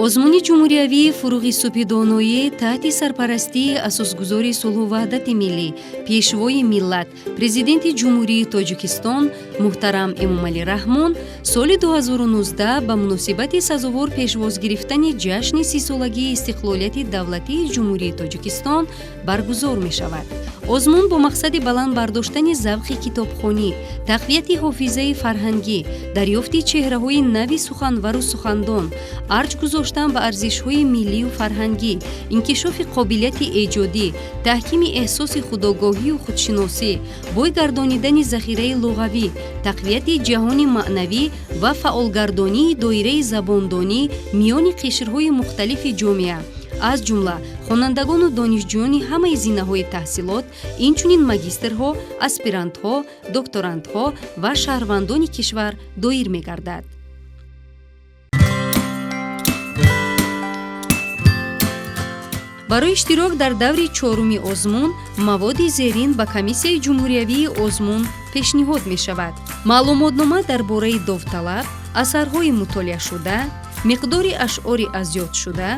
Озмуни ҷумҳуриявии «Фурӯғи субҳи доноӣ» таҳти сарпарастии Асосгузори сулҳу ваҳдати миллӣ, Пешвои миллат, Президенти Ҷумҳурии Тоҷикистон муҳтарам Эмомалӣ Раҳмон соли 2019 ба муносибати сазовор пешвоз гирифтани ҷашни 30-солагии истиқлолияти давлатии Ҷумҳурии Тоҷикистон баргузор мешавад. Озмун бо мақсади баланд бардоштани завқи китобхонӣ, тақвияти ҳофизаи фарҳангӣ, дарёфти чеҳраҳои нави суханвару сухандон, арҷ гузоштан ба арзишҳои миллию фарҳангӣ, инкишофи қобилияти эҷодӣ, таҳкими эҳсоси худогоҳию худшиносӣ, бой гардонидани захираи луғавӣ, тақвияти ҷаҳони маънавӣ ва фаъолгардонии доираи забондонӣ миёни қишрҳои мухталифи ҷомеа, аз ҷумла хонандагону донишҷӯёни ҳамаи зинаҳои таҳсилот, инчунин магистрҳо, аспирантҳо, докторантҳо ва шаҳрвандони кишвар доир мегардад. Барои иштирок дар даври чоруми озмун маводи зерин ба комиссияи ҷумҳуриявии озмун пешниҳод мешавад: маълумотнома дар бораи довталаб, асарҳои мутолиашуда, миқдори ашъори азёдшуда,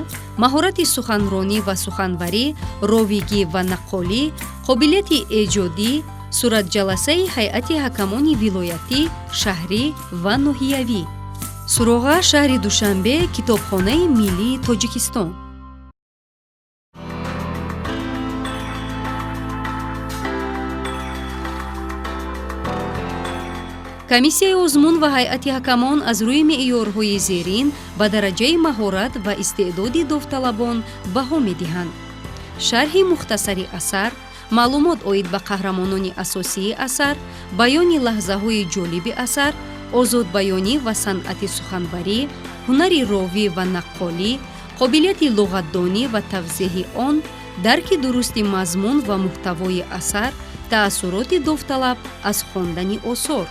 маҳорати суханронӣ ва суханварӣ, ровигӣ ва наққолӣ, қобилияти эҷодӣ, суратҷаласаи ҳайати ҳакамони вилоятӣ, шаҳрӣ ва ноҳиявӣ. Суроға: шаҳри Душанбе, Китобхонаи миллии Тоҷикистон. Комиссияи озмун ва ҳайати ҳакамон аз рӯи меъёрҳои зерин ба дараҷаи маҳорат ва истеъдоди довталабон баҳо медиҳанд: шарҳи мухтасари асар, маълумот оид ба қаҳрамонони асосии асар, баёни лаҳзаҳои ҷолиби асар, озодбаёнӣ ва санъати суханварӣ, ҳунари ровӣ ва наққолӣ, қобилияти луғатдонӣ ва тавзеҳи он, дарки дурусти мазмун ва муҳтавои асар, таассуроти довталаб аз хондани осор.